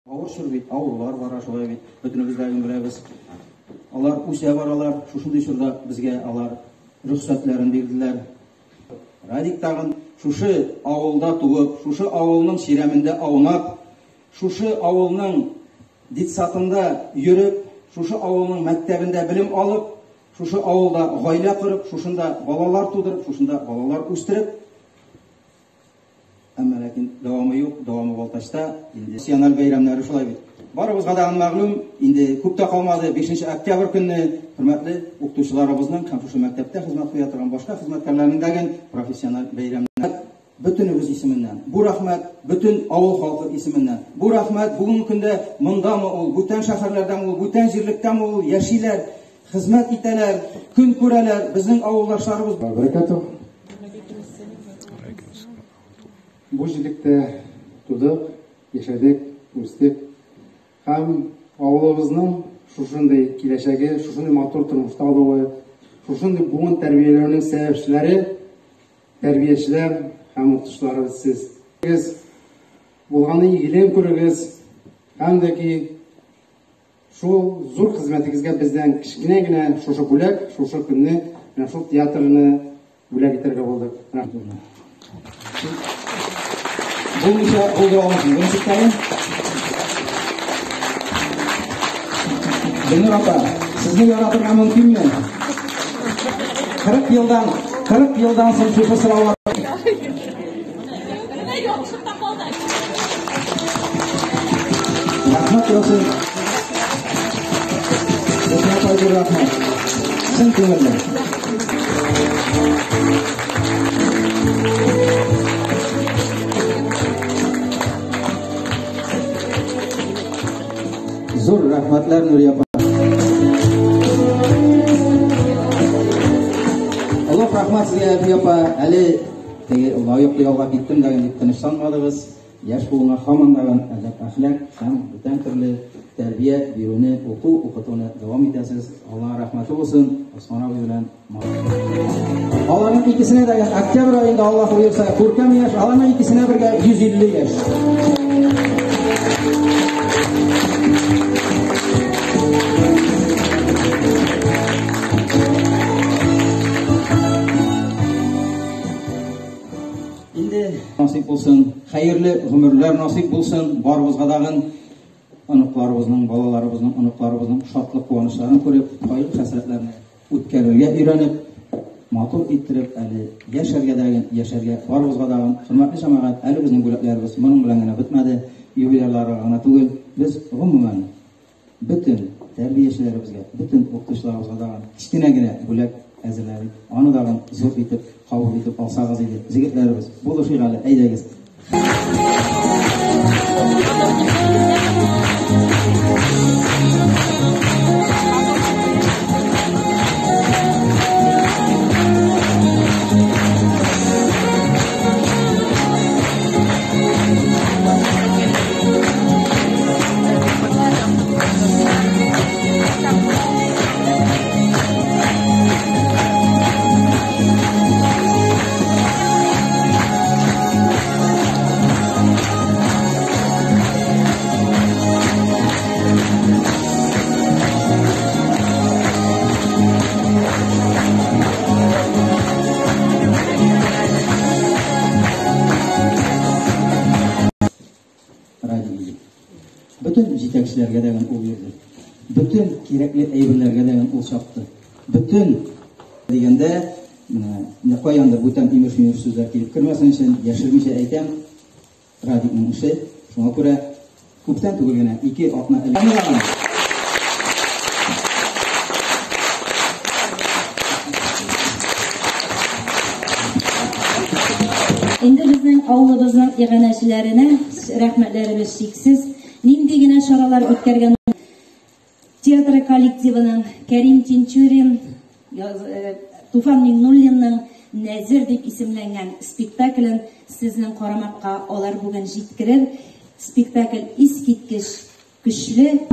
Авыр чор бит, авырулар бара шулай бит, бөтенебез дә беләбез. Алар үсә баралар, шушындый чорда безгә алар рөхсәтләрен бирделәр. Радик тагын шушы авылда туып, шушы авылның чирәмендә аунап, шушы авылның детсадында йөреп, шушы авылның мәктәбендә белем алып, шушы авылда гаилә корып, шушында балалар тудырып, шушында балалар үстереп, әмма ләкин дәвамы юк, дәвамы Балтачта. Инде националь бәйрәмнәре шулай бит. Барыбызга да мәгълүм, инде күп тә калмады, 5 октябрь көнне хөрмәтле укытучыларыбызның һәм шушы мәктәптә хезмәт куя торган башка хезмәткәрләрнең дә профессиональ бәйрәмнәр бөтенебез исеменнән. Бу рәхмәт бөтен авыл халкы исеменнән. Бу рәхмәт бүгенге көндә мондамы ул, бүтән шәһәрләрдәме ул, бүтән җирлектәме ул, яшиләр, хезмәт итәләр, көн күрәләр безнең авылдашларыбыз. Бәрәкәтов. Бу җирлектә тудык, яшәдек, үстек. Һәм авылыбызның шушындый киләчәге, шушындый матур тормышта булуы, шушындый буын тәрбияләүнең сәбәпчеләре тәрбиячеләр һәм укытучыларыбыз сез. Сез булганы игелеген күрегез һәм дә ки шул зур хезмәтегезгә бездән кечкенә генә шушы бүләк, шушы көнне менә шул театрны бүләк итәргә булдык. Булмыйча булдыра алмыйсың. Беренче тәлим. Гөлнур апа, сезне яратырга мөмкинме? 40 елдан, 40 елдан соң шушы сораулар. Рәхмәт яусын. Сезгә апа, рәхмәт. Чын күңелдән. Зур рәхмәтләр, Нурия апа. Олуг рәхмәт сезгә, Әби апа. Әле теге лаеклы ялга киттем дә дип тынычланмадыгыз. Яшь буынга һаман да әдәп, әхлак һәм бүтән төрле тәрбия бирүне, уку, укытуны дәвам итәсез. Аллаһ рәхмәте булсын. Осман абый белән Аларның икесенә дә октябрь аенда Аллаһ боерса күркәм яшь, аларның икесенә бергә 150 яшь. Инде насыйп булсын, хәерле гомерләр насыйп булсын барыбызга дагын оныкларыбызның, балаларыбызның, оныкларыбызның шатлык куанычларын күреп, кайгы-хәсрәтләрне үткәрергә өйрәнеп, матур иттереп әле яшәргә дә, яшәргә барыбызга да, хөрмәтле җәмәгать, әле безнең бүләкләребез моның белән генә бетмәде, юбилярларга гына түгел, без гомумән бөтен тәрбиячеләребезгә, бөтен укытучыларыбызга да кечкенә генә бүләк әзерләдек. Аны да зур итеп кабул итеп алсагыз иде. Җегетләребез, булышыйк әле, әйдәгез. Радик. Бөтен җитәкчеләргә дә ул йөрде. Бөтен кирәкле әйберләргә дә ул чапты. Бөтен дигәндә, менә каяндыр бүтән имеш-мимеш сүзләр килеп кермәсен өчен яшермичә әйтәм, Радикның эше. Шуңа күрә күптән түгел генә 2 атна элек Инде безнең авылыбызның иганәчеләренә рәхмәтләребез чиксез. Нинди генә чаралар үткәргән театр коллективының Кәрим Тинчурин, Туфан Миңнуллинның Нәзер дип исемләнгән спектаклен сезнең карамакка алар бүген җиткерер. Спектакль искиткеч көчле.